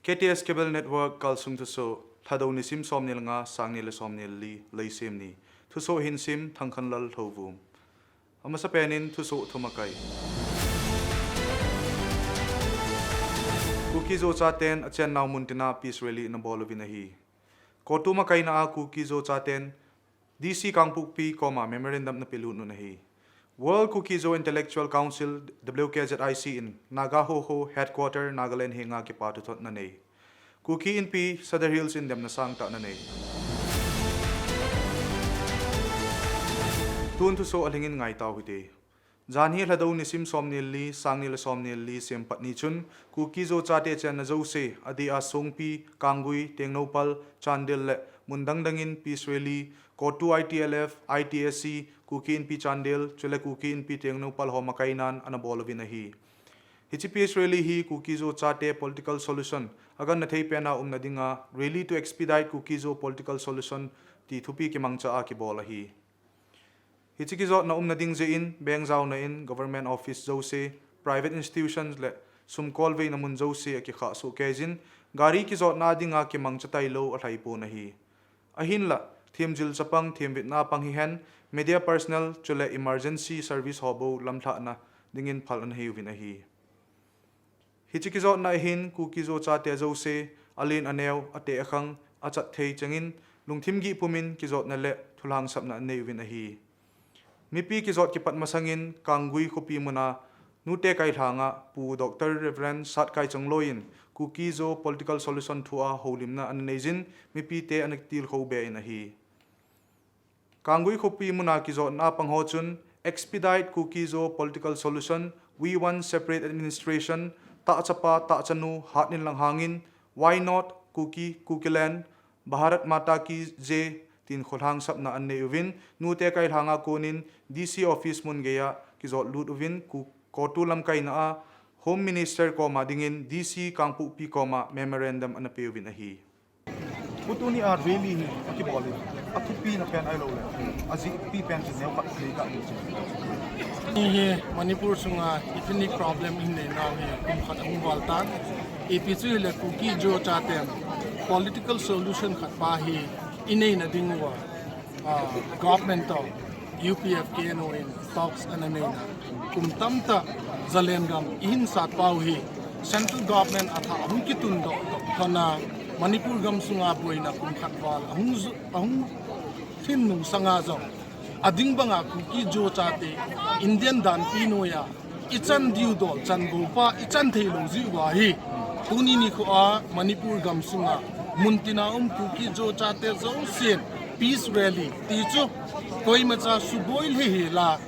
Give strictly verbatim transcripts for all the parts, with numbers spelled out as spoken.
K T S Cable Network, Kalsung Thusoh, Lhadou nisim somni le nga, sangni le somni le li, Leisem ni. Thusoh hinsim, Thangkhanlal Lhouvum. Amasapen in thusoh thumakai. Kuki-Zo chaten achennau muntina peace rally anabol uvin ahi. CoTU makaina a Kuki-Zo chaten D C Kangpokpi koma memorandum anapelut un ahi. World Kuki-Zo Intellectual Council, W K Z I C in Naga Hoho Headquarter Nagaland henga kipa thuthot ananei. Kuki Inpi Sadar Hills in demna sangtah ananei. Tun thusoh alhingin ngaitau hite. Janhi Lhadou nisim somni le li, sangni le somni le li, Sempat ni chun Kuki-Zo chate chenna jouse, adeh a Songpi, Kanggui, Tengnoupal, Chandel le mun dang dangin peace rally, CoTU I T L F, I T S C, Kuki Inpi Chandel, chule Kuki Inpi Tengnoupal ho makainan anabol uvin ahi. Hiche peace rally hi Kuki-Zo chate political solution aganna thei pena umna dinga, Rally to Expedite Kuki-Zo Political Solution ti thupi kimangcha a kibol ahi. Hiche kijotna umna ding jeh in, bank jaona in, government office jouse, private institutions le sumkolveina mun jouse akikhah soh keiyin, gari kijotna dinga kimangcha tailou alhaipon ahi. Ahinla, themjil chapang, themvetna pang hihen, media personnel, chule emergency service ho bou lamlhahna dingin phal anei uvin ahi. Hiche kijotna ahin Kuki-Zo chate jouse, alen aneo, ateh akhang, achat thei chengin, lungthim gih pumin kijotna le thulhangsapna anei uvin ahi. Mipi kijot kipat masangin Kanggui khopi muna, Nute Kailhanga, Pu Doctor Reverend Satkai Chongloi in Kuki-Zo political solution thua houlimna ananeiyin, mipite anatilkhou be in ahi. Kanggui khopi muna kijotna pang ho chun, Expedite Kuki-Zo Political Solution, We Want Separate Administration, Tahchapa Tahchanu hatnin lang hangin, Why Not Kuki, Kukiland, Bharat Mata Ki Jai, tin kholhangsapna anei uvin, Nute Kailhanga konin D C office mun geiya kijot lut uvin, Ku-, CoTU lamkaina a Home Minister koma dingin D C Kangpokpi koma memorandum anape uvin ahi. Pu, tuni a rally hi akibol in, athupina pen ahilou le, ajehpi pen chu neokhat lei kah in chu. Hi Manipur sunga ethnic problem inei nau hi kum khat ahung val tan. Ipi chu hile Kuki-Zo chaten political solution khat pa hi inei na ding uva, ah, government toh U P F K N O in talks ana neina. Kum tamtah Zalengam ihin sat pau hi central government a thah ahung kitun doh doh thona Manipur gam sunga boina kum khat val ahung zu-, ahung thin nung sanga jong ading banga Kuki-Zo chate Indian danpi noiya ichan diu dol chan bou pa ichan thei lou jiu ahi. Tuni nikho a Manipur gam sunga muntina um Kuki-Zo chate jousen peace rally ti chu koimacha suboi lheh hela,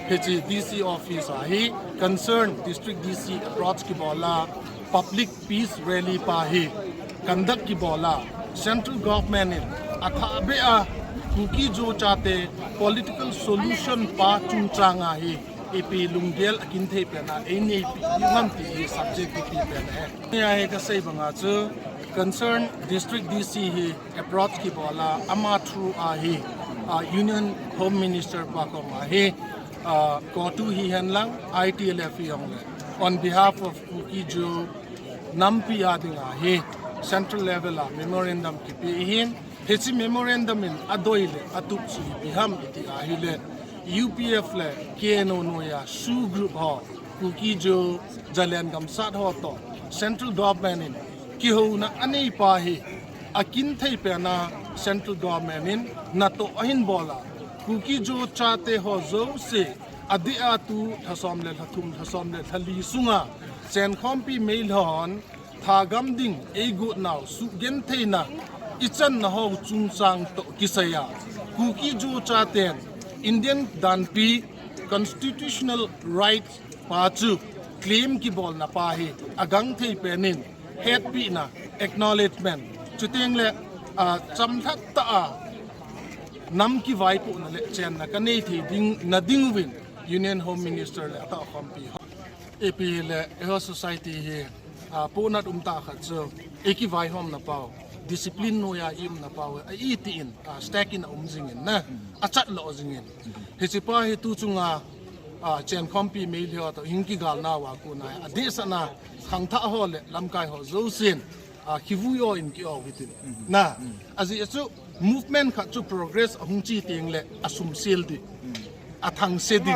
hiche D C office a hi concern district D C approach kibol a, public peace rally pa hi conduct kibol a, central government in athah beh a Kuki-Zo chate political solution pa chungchang a hi ipi lunggel akin thei pen a eineipi ngam ti hi subject kipe pen ahi. Nia hi kasei banga chu concern district D C hi approach kibol a, ama through a hi, ah, Union Home Minister pa koma hi, ah, CoTU hihen lang, I T L F hijong le, on behalf of Kuki-Zo nampi a dinga hi central level a memorandum kipe ahin, hiche memorandum in adoi le atup chu ipi ham iti ahile, U P F le K N O noiya S O O group ho, Kuki-Zo, Zalengam sat ho toh central government in kihouna anei pa hi akin thei pen a central government in natoh ahin bol a, Kuki-Zo chate ho jouse adeh a tu lhasom le lhathum, lhasom le lhali sunga Chenkhompi Meilhei hon thagam ding eigot nau suhgentheina ichanna ho chungchang toh kisaiya, Kuki-Zo chaten Indian danpi constitutional right pa chu claim kibolna pa hi agangthei pen in hetpina, acknowledgement, chuteng le, ah, chamlhat tah a nam kivaipohna le chenna kanei thei ding, na ding uvin Union Home Minister le atah khompi ho. Ipi le, eiho society hi, ah, pohnat um tah khat chu, ikivaihomna pau, discipline noiya iumna pau, a iti in, ah, stack in aum jingin na, achat lo jingin. Hiche pa hi tu chunga, ah, Chenkhompi Meilhei ho toh hin kigalna uva kona, adehset a, khangthah ho le, lamkai ho jousen, A kivui o in ki o hitin. Na, aji chu movement khat chu progress ahung chi ting le asum sil di. Athang se di.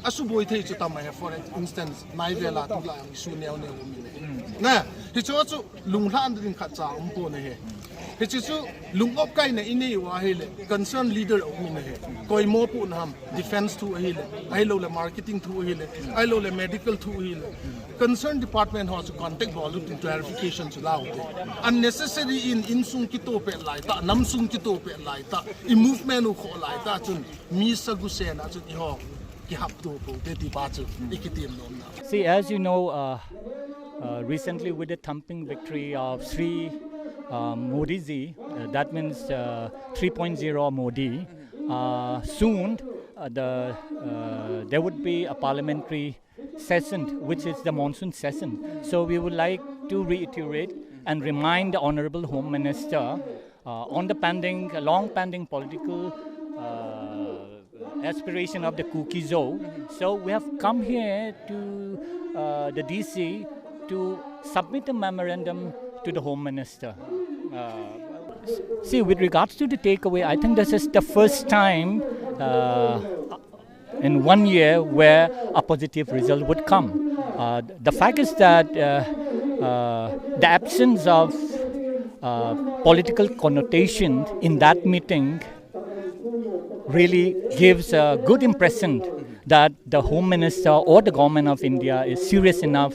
Asuboi thei chu tam ahi, for instance, nai vela tu la ang su neo neo um le. Na, hi chu chu lunglhan ding khat cha um po na he. Hi chu chu lungop kai na i nei u ahi le, concern leader um na he. Koi mo pu na ham, defense thu ahi le, ahi lo le marketing thu ahi le, ahi lo le medical thu ahi le. Concern department ho chu contact bol u tin clarification chu lau te. Unnecessary in insung kito pe lai ta, nam sung kito pe lai ta, i movement u kho lai ta chun mi sagu se na chun i ho ki hap to po te ti ba chu i ki tim nom na. See, as you know, uh, uh, recently with the thumping victory of Sri uh, Modi ji, uh, that means uh, three point zero Modi, uh, soon uh, the uh, there would be a parliamentary session, which is the monsoon session. So we would like to reiterate and remind the Honorable Home Minister uh, on the pending, long pending political uh, aspiration of the Kuki Zo. So we have come here to uh, the D C to submit a memorandum to the Home Minister. Uh, see, with regards to the takeaway, I think this is the first time uh, in one year where a positive result would come. Uh, the fact is that uh, uh, the absence of uh, political connotation in that meeting really gives a good impression that the Home Minister or the Government of India is serious enough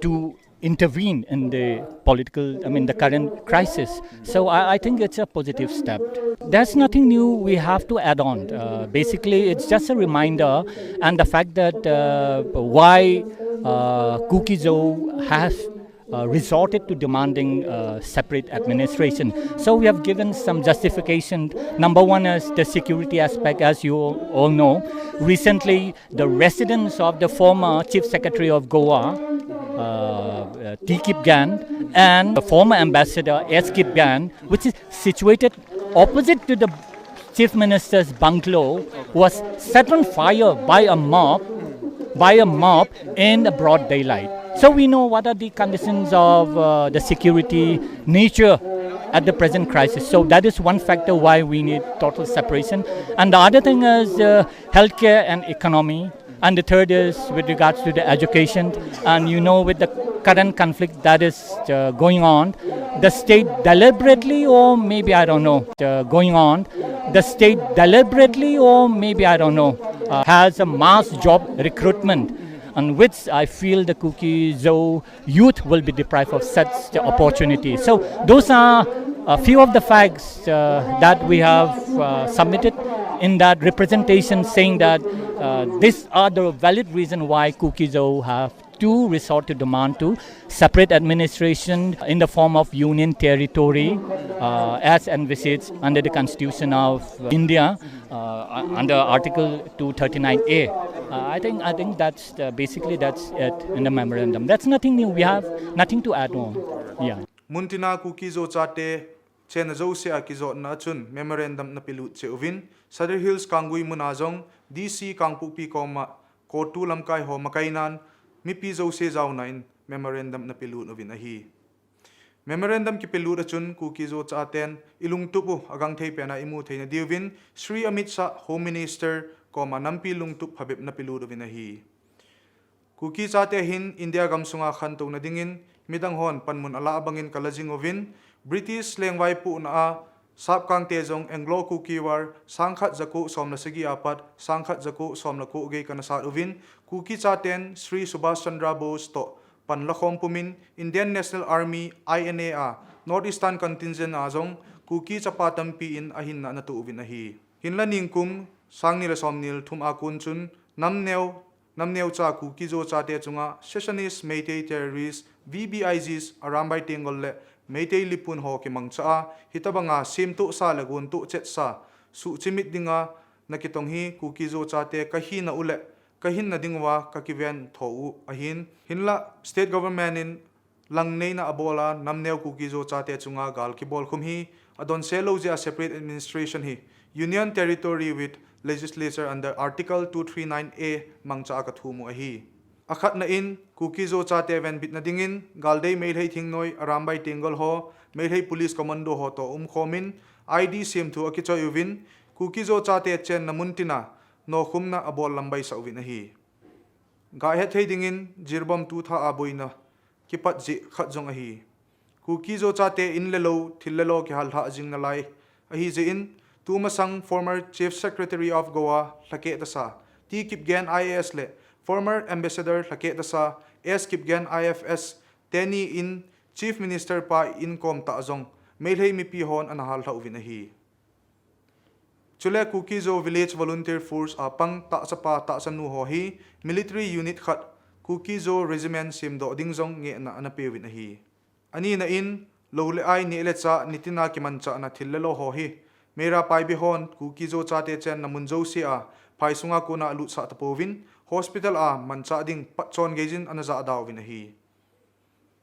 to intervene in the political, I mean, the current crisis. So I, I think it's a positive step. There's nothing new we have to add on. Uh, basically, it's just a reminder and the fact that uh, why uh, Kuki Zo has uh, resorted to demanding uh, separate administration. So we have given some justification. Number one is the security aspect, as you all know. Recently, the residence of the former Chief Secretary of Goa, uh, uh, T. Kipgen, and the former ambassador S. Kipgen, which is situated opposite to the Chief Minister's bungalow, was set on fire by a mob, by a mob in the broad daylight. So we know what are the conditions of uh, the security nature at the present crisis. So that is one factor why we need total separation. And the other thing is uh, healthcare and economy. And the third is with regards to the education. And you know, with the current conflict that is uh, going on, the state deliberately, or maybe I don't know, uh, going on, the state deliberately, or maybe I don't know, uh, has a mass job recruitment, on which I feel the Kuki Zo youth will be deprived of such the opportunity. So those are a few of the facts uh, that we have uh, submitted in that representation, saying that uh, these are the valid reason why Kuki Zo have to resort to demand to separate administration in the form of union territory uh, as envisaged under the Constitution of India uh, under Article two thirty-nine A. Uh, I think I think that's uh, basically that's it in the memorandum. That's nothing new. We have nothing to add on. Yeah. Muntina Kuki Zo chate chena Zo se a kijotna chun memorandum na pelut che uvin Sadar Hills Kanggui muna jong D C Kangpokpi koma Kotu lamkai ho makainan mipi Zo se jaona in memorandum na pelut uvin ahi. Memorandum kipelut achun Kuki Zo chaten ilungtup u agangthei pena imu theina diuvin Shri Amit Shah Home Minister koma nampi lungtup phabep na pelut uvin ahi. Kuki chate hin India gamsunga khantouna dingin midang hon panmun ala bangin kala jing uvin British lengvaipohna a Sapkangte jong Anglo-Kuki War sangkhat jako somle sagi apat sangkhat jako somle ko gei kana sat uvin Kuki chaten Shri Subhash Chandra Bose toh panla khom pumin Indian National Army, I N A, a North Eastern Contingent a jong Kuki chapa tampi in ahinna natoh uvin ahi. Hinla ningkum sangni le somni le thum a kon chun namneo, namneo cha Kuki Zo chate chunga secessionist Meitei terrorist V B I Gs Arambai Tenggol le Meitei Lipun ho kimangcha a, hitabanga semtohsa le gontoh chetsa suhchimit dinga nakitong hi Kuki Zo chate kahina u le kahinna dinguva kakiven tho u ahin. Hinla state government in langneina abola namneo Kuki Zo chate chunga gal kibolkhum hi adonse lou jeh a separate administration hi Union Territory with Legislature under Article two three nine A mangcha a kathum u ahi. Akhatna in, Kuki-Zo chate venbitna dingin, Galdei Meilhei thingnoi Arambai Tenggol ho, Meilhei Police Commando ho toh umkhom in, I D sem thu akichoi uvin, Kuki-Zo chate chenna muntina nokhumna abol lambaisah uvin ahi. Gahet thei dingin, Jiribam tutha a boina kipat jeh khat jong ahi. Kuki-Zo chate in le lou, thil le lo kihallhah jing nalai ahi jeh in, tumasang former Chief Secretary of Goa lhakeh tasa T Kipgen I A S le former Ambassador lhakeh tasa S Kipgen I F S teni in Chief Minister pa inkom tah jong Meilhei mipi hon ana hallhah uvin ahi. Chule Kuki-Zo Village Volunteer Force a pang tahsapa tahsanu ho hi military unit khat Kuki-Zo Regiment semdoh ding jong ngehna ana peuvin ahi. Anina in, lou le ai, neh le chah, nitina kimanchahna thil le lo ho hi Meira Paibi hon Kuki-Zo chate chenna mun jouse a phai sunga kona alutsah tapouvin, hospital a manchah ding patchon geijin ana jahda uvin ahi.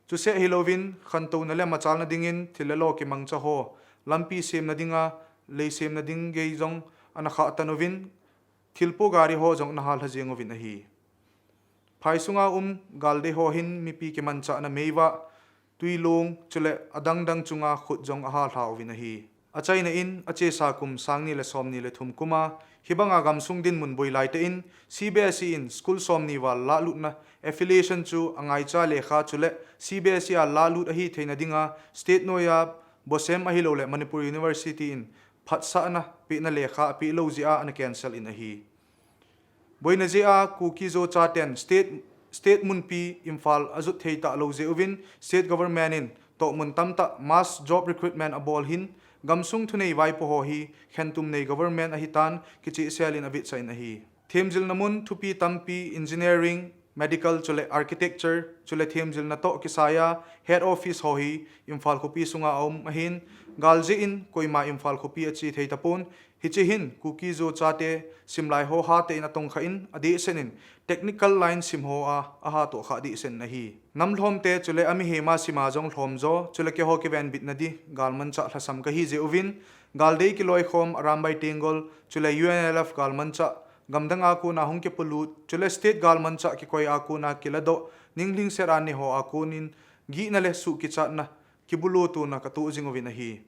Chuseh hilouvin, khantouna le machalna dingin thil le lo kimangcha ho lampi semna dinga lei semna ding gei jong ana khahtan uvin, thilpo gari ho jong ana hallha jeng uvin ahi. Phai sunga um Galdei ho hin mipi kimanchahna meivah, tuilong, chule adangdang chunga khut jong ahallha uvin ahi. Achaina in, achesa kum sangni le somni le thum kuma hibanga gamsung dinmun boi laitah in, C B S E in school somni val lahlutna affiliation chu angaicha lekha chule C B S E a lahlut ahi theina dinga state noiya BOSEM ahilouleh Manipur University in phatsahna pehna lekha apeh lou jeh a ana cancel in ahi. Boina jeh a Kuki-Zo chaten state, state munpi Imphal ajot thei talou jeh uvin state government in tohmun tamtah mass job recruitment abol hin, gamsung thunei vaipo ho hi khentum nei government ahitan kichehsel in avetsah in ahi. Themjilna mun thupi tampi, engineering, medical chule architecture chule themjilna toh kisaiya head office ho hi Imphal khopi sunga aum ahin, gal jeh in koima Imphal khopi ache thei tapon, hiche hin Kuki-Zo chate simlai ho hatah in atongkha in, adehset in technical line sim ho a ahatohkhah dehset in ahi. Namlhomte chule amihema sima jong lhomjo chule keiho kivenbitna di galmanchah lhasam kahi jeh uvin, Galdei kiloikhom Arambai Tenggol chule U N L F galmanchah, gamdang a kona hung kipolut chule state galmanchah kikoi a kona kiladoh, ninglhingset a neho a konin gihna le suhkichatna kibulutona katoh jing uvin ahi.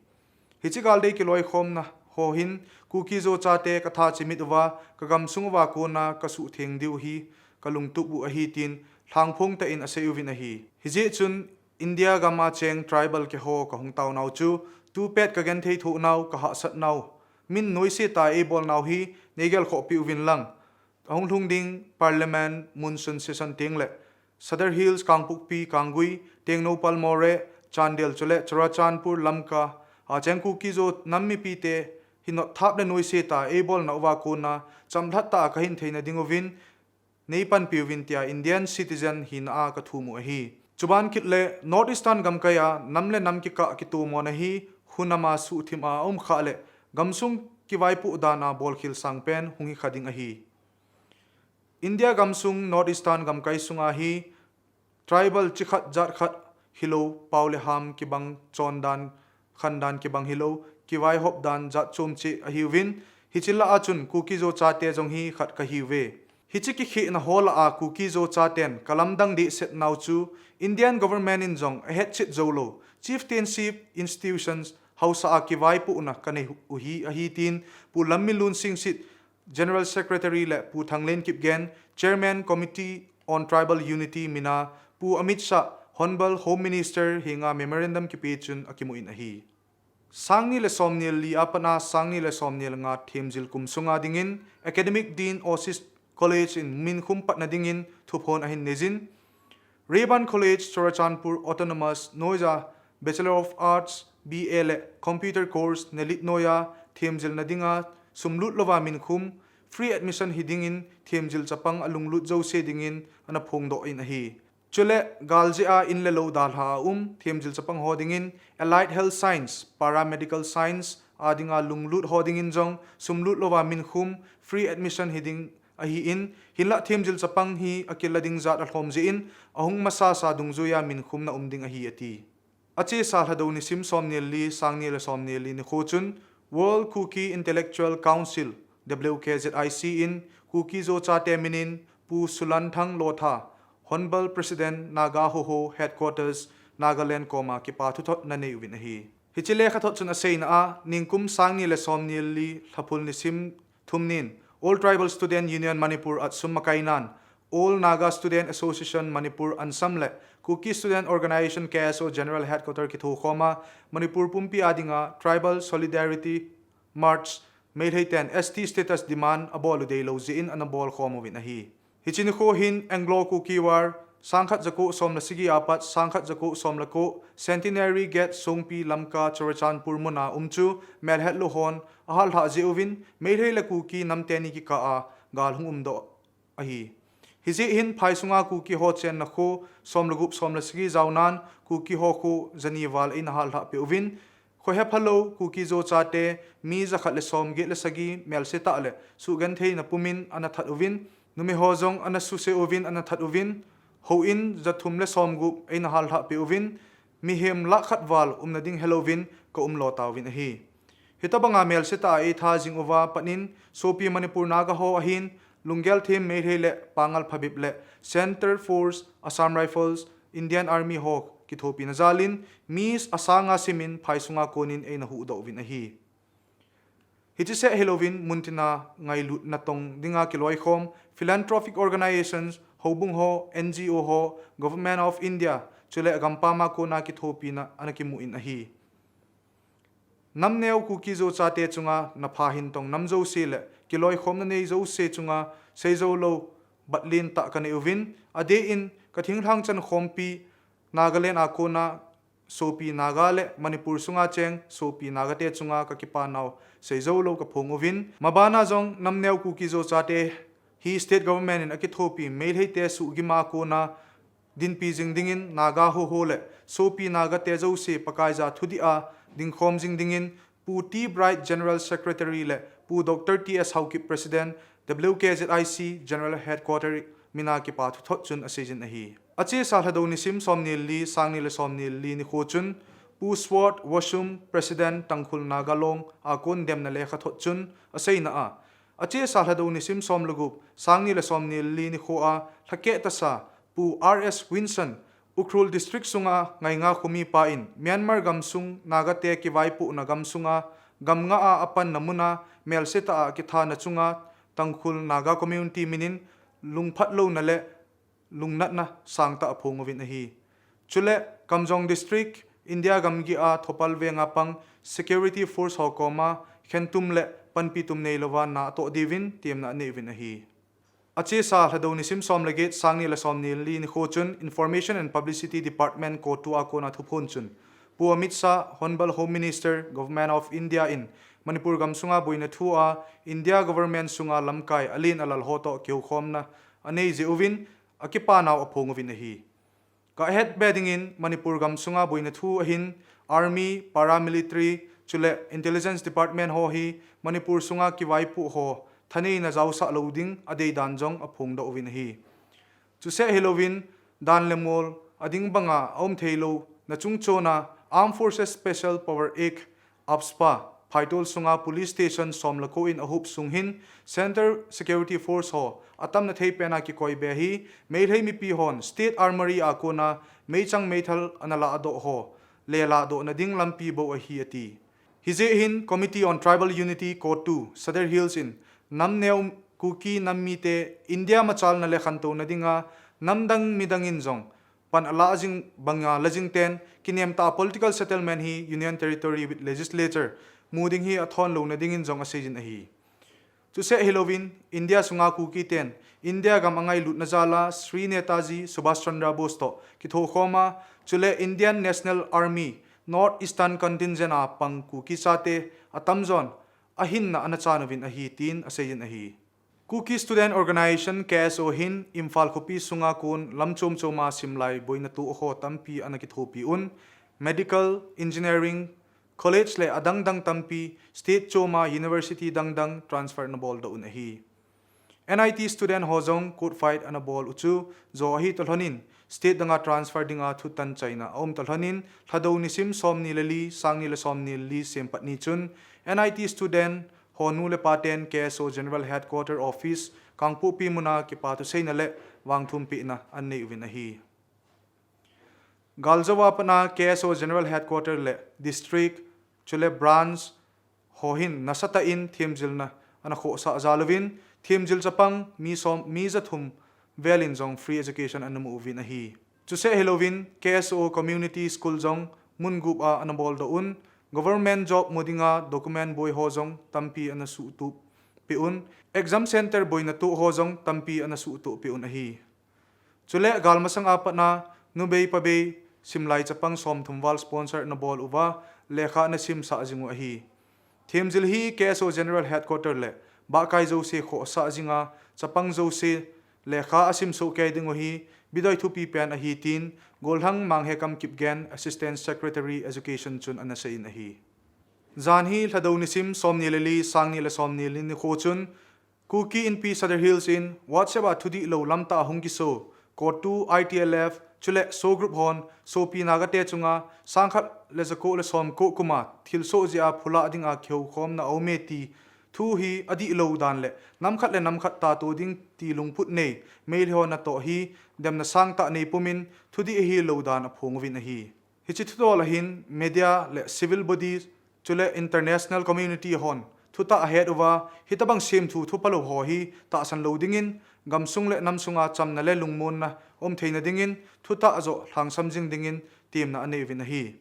Hiche Galdei kiloikhomna ho hin Kuki-Zo chate katha chimit uva, kagamsung uva kona kasuhtheng diu hi kalungtup u ahi tin lhangphong tah in asei uvin ahi. Hijeh chun India gam a cheng tribal keiho kahung taonau chu, tupet kagenthei thohnau, kahahsatnau, min noise tah a eibolnau hi neigelkhohpeh uvin lang, ahung lhung ding Parliament monsoon session tengle Sadar Hills, Kangpokpi, Kanggui, Tengnoupal, Moreh, Chandel chule Churachandpur, Lamka a cheng Kuki-Zo nam mipite hi notthap le noise tah a eibolnau va kona chamlhat tah a kahin theina dinguvin neipanpiuvin tia Indian citizen hina a kathum u ahi. Chuban kit le North Eastern gamkai a nam le nam kikah kitomona hi hunam a suhthim a aumkhah le gamsung kivaipoh dan a bolkhel sangpen hung hikha ding ahi. India gamsung North Eastern gamkai sunga hi tribal chikhat jatkhat hilou, pao le ham kibang, chondan khandan kibang hilou, kivaihop dan jat chom cheh ahiuvin, hiche lah a chun Kuki-Zo chate jong hi khat kahiuve. Hiche kikhehna ho lah a Kuki-Zo chaten kalamdang dehsetnau chu Indian government in jong ahetchet joulou, chieftainship institutions haosa a kivaipohna kanei u hi ahi tin Pu Lamminlun Singsit, General Secretary le Pu Thanglen Kipgen, Chairman Committee on Tribal Unity mina Pu Amit Shah, Honourable Home Minister henga memorandum kipe chun akimu in ahi. Sangni le somni le li a pat a sangni le somni le nga themjil kum sunga dingin Academic Dean Oasis College in minkhum patna dingin thuphon ahin neijin, Rayburn College, Churachandpur Autonomous noiya Bachelor of Arts, B A le Computer Course NELIT noiya themjilna dinga sumlut louva minkhum, free admission hidingin themjil chapang alunglut jouse dingin ana phongdoh in ahi. Chule gal jeh a in le lou dalha a um themjil chapang ho dingin Allied Health Science, Paramedical Science a dinga lunglut ho dingin jong sumlut louva minkhum, free admission hiding ahin, hinlah themjil chapang hi akila ding jat alhom jeh in ahung masasa dungjuiya minkhumna um ding ahi ati. Achesa Lhadou nisim somni le li, sangni le somni le li nikho chun World Kuki Intellectual Council, W K Z I C in Kuki-Zo chate minin Pu Sulanthang Lotha, Honorable President Naga Hoho Headquarters Nagaland koma kipa thuthot ana nei uvin ahi. Hiche lekhathot chun aseina a, ningkum sang ni le som ni li Lhaphul nisim thum nin, All Tribal Student Union Manipur ATSUM makainan, All Naga Student Association Manipur ANSAM le Kuki Student Organisation K S O General Headquarter kithokhoma Manipur pumpi a dinga Tribal Solidarity March Meitei ten S T status demand abol u deilou jeh in ana bolkhom uvin ahi. Hiche nikho hin Anglo Kuki War, sangkhat jako som le sagi apat sangkhat jako som le ko, Centenary Gate, Songpi, Lamka, Churachandpur muna um chu melhetlou hon ahallhah jeh uvin, Meitei le Kuki nam teni kikah a gal hung umdoh ahi. Hijeh hin phai sunga Kuki ho chenna kho som le gup som le sagi jaonan, Kuki ho kho jani val eina hallhah peh uvin, khohephalou Kuki Zo chate mi jakhat le som get le sagi melsetah le suhgentheina pumin ana that uvin, numei ho jong ana suse uvin ana that uvin, houin jathum le som gup eina hallhah peh uvin, mihem lakh khat val umna ding helouvin ka umlo tauvin ahi. Hitobanga melsetah a eitha jing uva patnin, sopi Manipur Naga ho ahin, lunggel them Meitei le Pangal phabep le Centre Force, Assam Rifles, Indian Army ho kithopina jalin, mi asanga simin phai sunga konin eina huhdoh uvin ahi. Hiche seh hilouvin muntina ngailutna tong dinga kiloikhom, philanthropic organisations, houbung ho, N G O ho, Government of India, chule gampam a kona kithopina ana kimu in ahi. Namneo Kuki Zo chate chunga napha hintong nam jouse le kiloikhomna nei jouse chunga seijoulou batlen tah kanei uvin, adeh in kathinglhang chankhompi Nagaland a kona sopi Naga le Manipur sunga cheng sopi Naga te chunga kakipanau seijoulou kaphong uvin, mabana jong Namneo Kuki Zo chate hi state government in akithopi Meitei te suhgima kona dinpi jing dingin Naga Hoho le sopi Naga te jouse Pakaiya thudih a dingkhom jing dingin Pu T Bright General Secretary le Pu Doctor T S Haokip President, W K Z I C General Headquarter mina kipa thuthot chun aseijin ahi. Achesa Lhadou nisim som ni li, sang ni le som ni li nikho chun Pu Sword Washum President Tangkhul Naga Long a kon demna lekhathot chun aseina a, achesa Lhadou nisim som le gup, sang ni le som ni li nikho a lhakeh tasa Pu R S Winson, Ukhrul District sunga Ngainga khomi pa in Myanmar gamsung Naga te kivaipohna gamsunga gamnga a apanna muna melsetah a kithana chunga Tangkhul Naga community minin lungphatlouna le lungnatna sangtah aphong uvin ahi. Chule Kamjong District, India gamgi a Thoubal venga pang security force ho koma khentum le panpitum neilouva na atoh diuvin temna anei uvin ahi. Achesa Lhadou nisim som le get, sang ni le som ni li nikho chun Information and Publicity Department CoTU a kona thuphon chun Pu Amit Shah, Honorable Home Minister, Government of India in Manipur gamsunga boina thu a India government sunga lamkai alen alal ho toh kihoukhomna anei jeh uvin akipanau aphong uvin ahi. Kahetbe dingin Manipur gamsunga boina thu ahin Army, Paramilitary, chule Intelligence Department ho hi Manipur sunga kivaipoh ho thaneina jaosah lou ding adeidan jong aphongdoh uvin ahi. Chuseh hilouvin dan le mol ading banga aum theilouna chungchona Armed Forces Special Power Act, AFSPA, phaitol sunga police station som le ko in ahop sung hin Centre Security Force ho atamna thei pena kikoibe hi Meitei mipi hon State Armoury a kona meichang meithal ana lahdoh ho le lahdohna ding lampi bou ahi ati. Hijeh hin Committee on Tribal Unity, CoTU, Sadar Hills in namneo Kuki nam mite India machalna le khantouna dinga namdang midang in jong pan alah jing banga la jing ten kinem tah a political settlement hi Union Territory with Legislature mu ding hi athon louna dingin jong aseijin ahi. Chuseh hilouvin India sunga Kuki ten India gam angailutna jal a Shri Netaji Subhash Chandra Bose toh kithokhoma, chule Indian National Army North Eastern Contingent a pang Kuki chate atamjon ahinna ana chan uvin ahi tin aseijin ahi. Kuki Student Organisation, K S O, hin Imphal khopi sunga kon lam chom choma simlai boina toh ho tampi ana kithopi un, Medical, Engineering, College le adangdang tampi state choma University dangdang transfer ana boldoh un ahi. N I T student ho jong court fight ana bol u chu jo ahi talhonin, state danga transfer dinga thutan chaina aum talhonin, Lhadou nisim som ni le li, sang ni le som ni le li sempat ni chun, N I T student ho nu le pa ten K S O General Headquarter Office, Kangpokpi muna kipa thuseina le vangthumpehna anei uvin ahi. Galjou a patna K S O General Headquarter le District chule Branch ho hin nasatah in themjilna ana khohsah jal uvin, themjil chapang mi som, mi jathum velin jong free education ana mu uvin ahi. Chuseh hilouvin K S O Community School jong mun gup a ana boldoh un, government job mu dinga document boi ho jong tampi ana suhtup peh un, exam center boina toh ho jong tampi ana suhtup peh un ahi. Chule galmasang a patna nubei pabei simlai chapang somthum val sponsor ana bol uva lekha ana simsah jing u ahi. Themjil hi K S O General Headquarter le bahkai jouse khohsah jinga chapang jouse lekha asim sohkei ding u hi bidoi thupi pen ahi tin Gollhang Manghekam Kipgen, Assistant Secretary Education chun ana seiyin ahi. Jan hi Lhadou nisim somni le li, sangni le somni le ni nikho chun Kuki Inpi Sadar Hills in WhatsApp a thudihlou lamtah a hung kiso COTU, I T L F chule SoO group hon sopi Nagate chunga sangkhat le jako le somko kuma thilsoh jeh a phulah dinga kihoukhomna aume ti thu hi adihlou dan le namkhat le namkhat tato ding ti lungput nei Meitei ho natoh hi demna sangtah neipumin thudih ahilou dan aphong uvin ahi. Hiche thudol a hin media le civil body chule international community hon thutah ahet uva, hitobang semthu thuphalou ho hi tahsan lou dingin, gamsung le namsunga chamna le lungmonna um theina dingin thutah joh lhangsam jing dingin temna anei uvin ahi.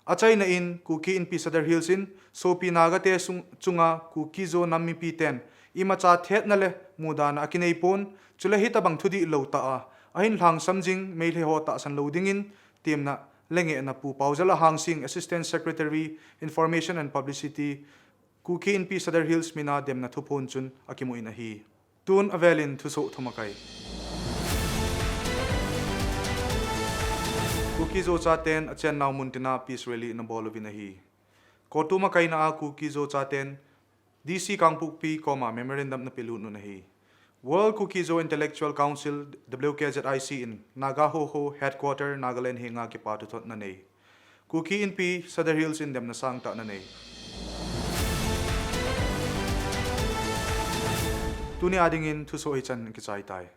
Achaina in Kuki Inpi Sadar Hills in sopi Nagate chunga Kuki-Zo nam mipiten imacha thetna le mudana akinei pon, chule hitobang thudihlou tah a ahin lhangsam jing Meitei ho tahsan lou dingin temna le ngehna Pu Paojal Ahangsing, Assistant Secretary, Information and Publicity, Kuki Inpi Sadar Hills mina demna thuphon chun akimun ahi. Tun avelin thusoh thumakai. Kuki-Zo chaten achennau muntina peace rally ana bol uvin ahi. COTU makaina a Kuki-Zo chaten D C Kangpokpi koma memorandum ana pelut un ahi. World Kuki-Zo Intellectual Council, W K Z I C in Naga Hoho Headquarter Nagaland henga kipa thuthot ana nei. Kuki Inpi Sadar Hills in demna sangtah ana nei. Tuni a dingin thusoh hichan kichai tai.